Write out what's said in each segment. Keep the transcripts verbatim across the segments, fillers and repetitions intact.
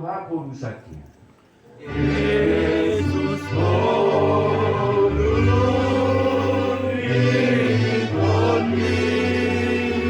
Papolusaki. Jesus, holy, holy, holy, holy, holy.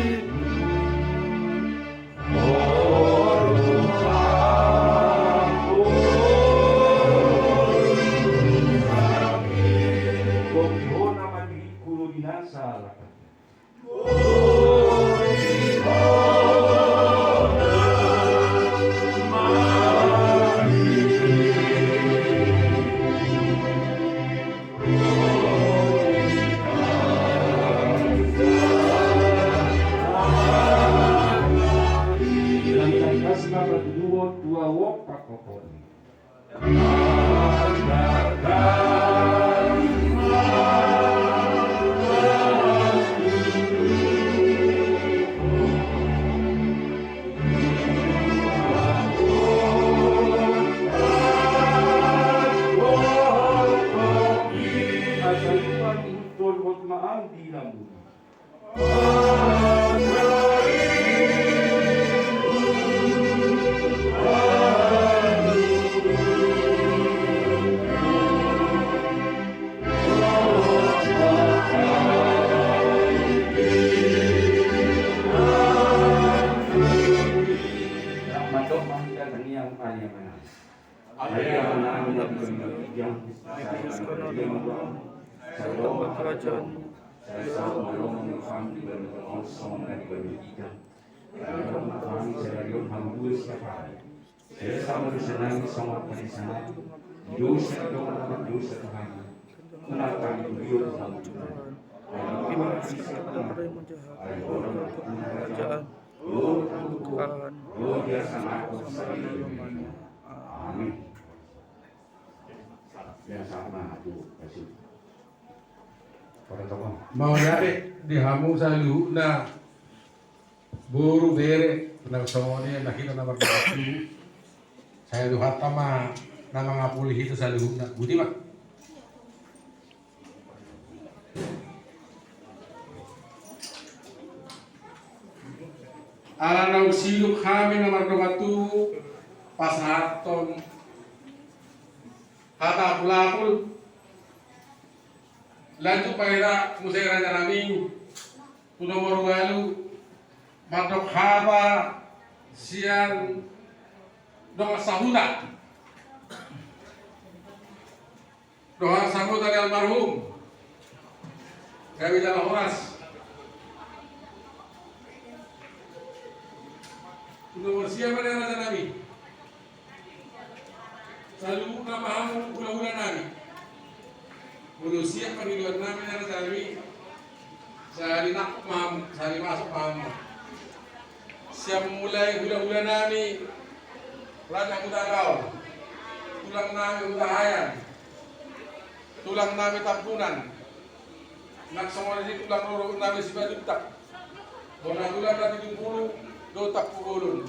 Amin. Mauliate di hamu saluhutna boru, bere, na songon i na hita na marboru. Sai Tuhanta ma na mangapuli hita saluhutna. Boti ma. Ala naung sidung hami na mardongan tubu, pasahathon hata apulapul. Lanjut ma hita muse, raja nami, tu nomor ualu, mandok hata sian dongan sahuta. Dongan sahuta ni almarhum Gabe Jala Horas. Nomor sia ma, raja nami? Saluhutna ma hamu hulahula nami. Molo siap pangidoan nami, raja nami, sahali nangkok ma hamu, sahali masuk ma hamu. Siap mulai hulahula nami Raja Hutabaon, tulang nami Hutahaean, tulang nami Tampunan, nang songon i tulang rorobot nami Simanjuntak, bona tulang na pitu pulu dohot Tampubolon,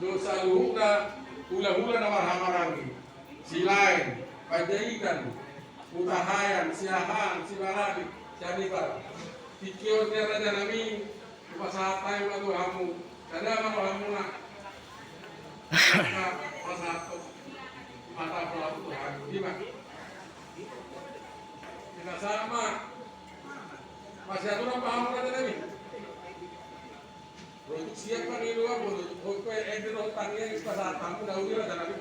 dohot saluhutna hulahula na marhahamaranggi, Silaen, Panjaitan, Hutahaean, Siahaan, Sibarani, Sianipar. Tingki on, raja nami, hupasahat hami ma tu hamu. Sada ma rohamuna. Pasahat hata apulapul tu hamu, i ma. Hita sama. Masih aturan paham, raja nami? Siap pangidoan, ende dohot tangiang, pasahat hamu na uli, raja nami.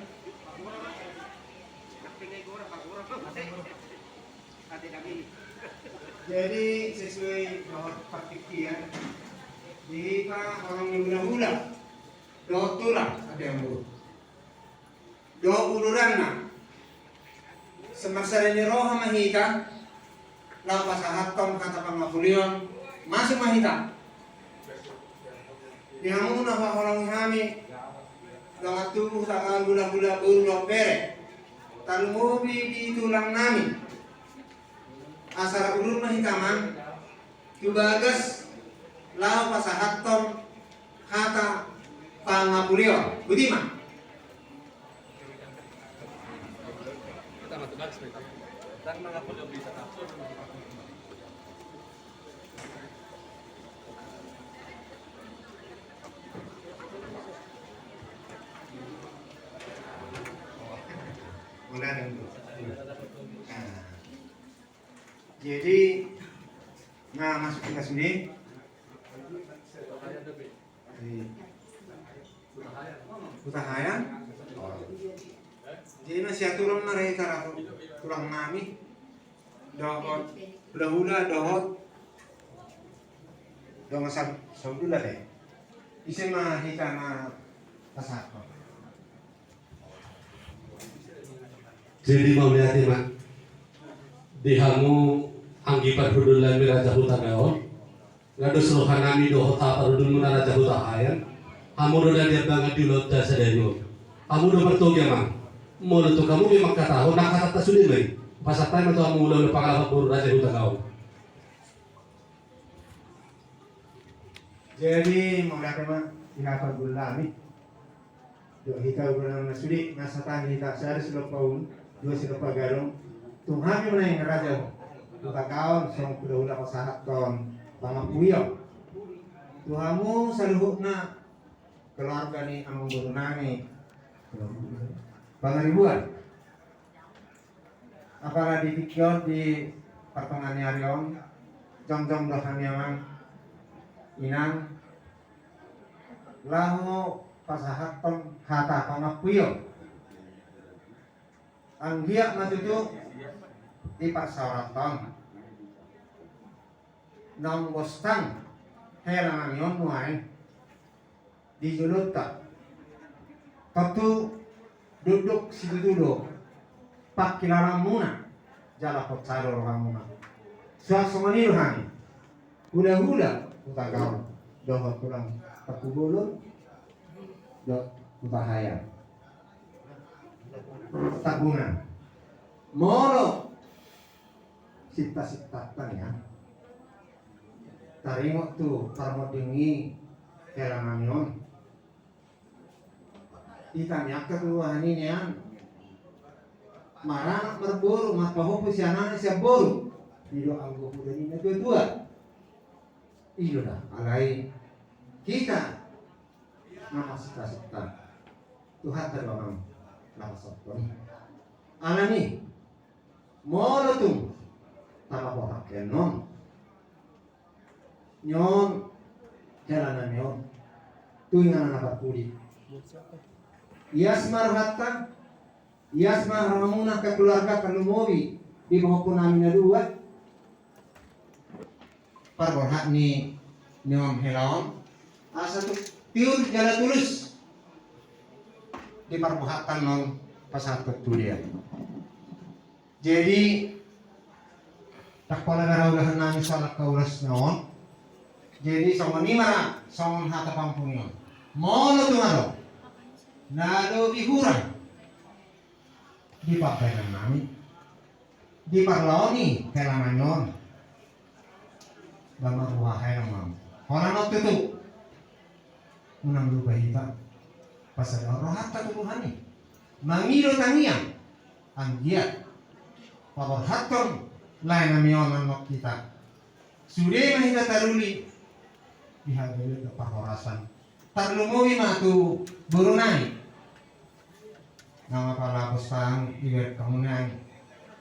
Jadi sesuai dohot partingkian di hita, holong ni hulahula dohot tulang, ate, amang boru, dohot uduranna. Semarsada ni roha ma hita laho pasahathon hata pangapulion. Masuk ma hita. Di hamu na huhaholongi hami, dongan tubu, tangan, hulahula, boru dohot bere, tarlumobi di tulang nami. Asa rap udur ma hita, amang, tu bagas laho pasahathon hata pangapulion. Boti ma. Mulai dari dulu. Nah. Jadi, nah, masuk kita sini. Di Hutahaean. Oh. Jadi, masih aturan mereka lah, tulang nami. Dohot, hula-hula, dohot. Dohot sab-, sabdula deh. Ise ma hita na pasahat. Jadi mauliate ma di hamu anggi parhundul nami Raja Hutagaon. Nga dos roha nami dohot parhundulmuna Raja Hutahaean. Hamu do na diambangan di ulaonta sadari on. Hamu do martogi amang. Molo tung hamu be mangkatahon, na hatanta sude ma i. Pasahat ma tu hamu ulaon pangalaho boru Raja Hutagaon. Jadi mauliate ma di hata gulami. Dohot hita ulaon na sude, na sahat hita sada silompa ulu, dua silompa gadong. Tung hami ma nuaeng Raja Hutagaon songon hula-hula pasahathon pangampuon tu hamu saluhutna keluarga ni amangboru nami Pangaribuan. Apala di tingki on di partongaan ni ari on, jongjong do hami amang inang laho pasahathon hata pangampuon. Anggiat ma tutu diparsaorhon naung bostang hela nami on nuaeng di jolonta. Tontu dukduk situtu do pangkilalaanmuna jala porsada rohamuna. Suang songon i do hami hula-hula Hutagaon dohot tulang Tampubolon dohot Hutahaean. Tabunan. Molo sinta-sintanta nian taringot tu parmonding ni hela nami on. Hita ni angka tu roha ni nian maranak marboru, marpahompu sian anak sian boru. I do anggo poda ni na tua-tua. I do da alai hita na marsinta-sinta, Tuhanta do amang na pasahathon. Alani molo tung tapaborhat annon ni on hela nami on, tu inganan na parpudi. Ias ma rohanta, ias ma rohamuna keluarga, tarlumobi di pahompu nami na dua. Parborhat ni on hela on asa tu tiur jala tulus di parborhatan on pasahathon tu dia. Jadi ndang pola gara udahan nami soal angka ulos na on. Jadi songon i ma songon hata pangampuon on. Molo tung adong na lobi hurang di pambahenan nami di parlao ni hela nami on, ba marbuha hae nang mam. Holan on tutu unang lupa hita pasadahon rohanta tu Tuhan i. Mangido tangiang anggiat paborhathon lae nami on annon hita. Sude ma hita taruli di hagabeon parhorasan. Tarlumobi ma tu boru nami na mapalapos tang iberek hamu nai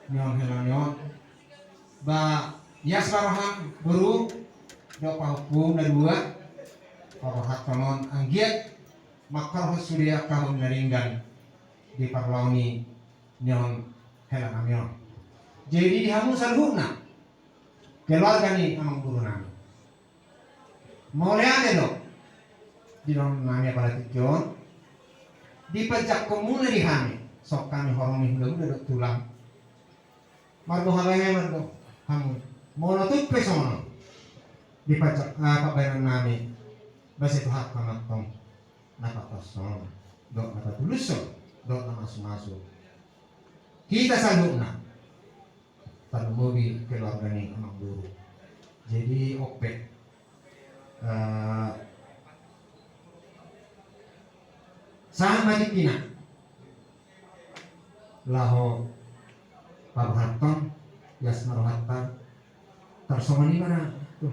ni on hela ni on. Ba ias ma roham boru dohot pahompu na dua paborhathon on anggiat mangkorhon sude angka hau na denggan di parlao ni on hela nami on. Jadi di hamu saluhutna keluarga ni amangboru nami, mauliate do di roha nami apala tingki on. Dipanjangkonmuna di hami songon hami horong ni hulahula dohot tulang. Marboha bahenon do hamu molo tung pe songon on dipanjangkon pambahenan nami. Ba sai Tuhan ma antong na patuson dohot na patuluson dohot na masumasu hita saluhutna. Tarlumobi keluarga ni amangboru. Jadi on pe sahat ma tingkina laho paborhathon ias ma rohanta. Tarsongon i ma na tu.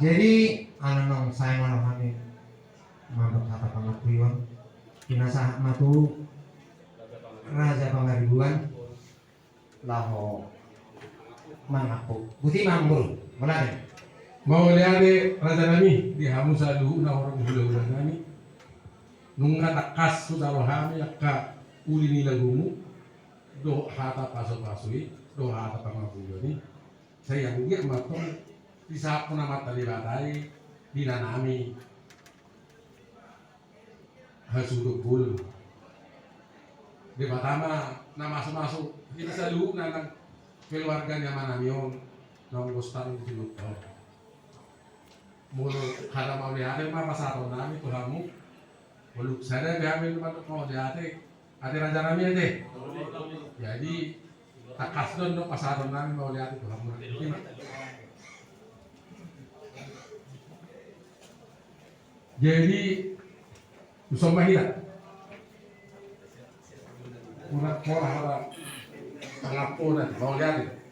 Jadi ala naung sae ma rohami mandok hata pangampuon. Pinasahat ma tu Raja Pangaribuan laho mangampu. Boti ma, Amangboru. Mauliate. Mauliate, raja nami, di hamu saluhutna horong hulahula nami. Nunga tangkas hujalo hami angka uli ni lagumu dohot hata pasupasu i dohot hata pangapulon i. Sai anggiat ma antong disahaphon Amanta Debata i di inanami hasuhuton bolon. Debata ma na masumasu hita saluhutna nang keluarga ni amanami on naung gostar di tingki on. Molo hata mauliate ma pasahatonnami tu hamu. Molo sada pe hami mandok mauliate, ate raja nami, ate. Jadi tangkas do on pasahatonnami mauliate tu hamu. Jadi, tuson ma hita. Unang pola hata pangampuon, mauliate.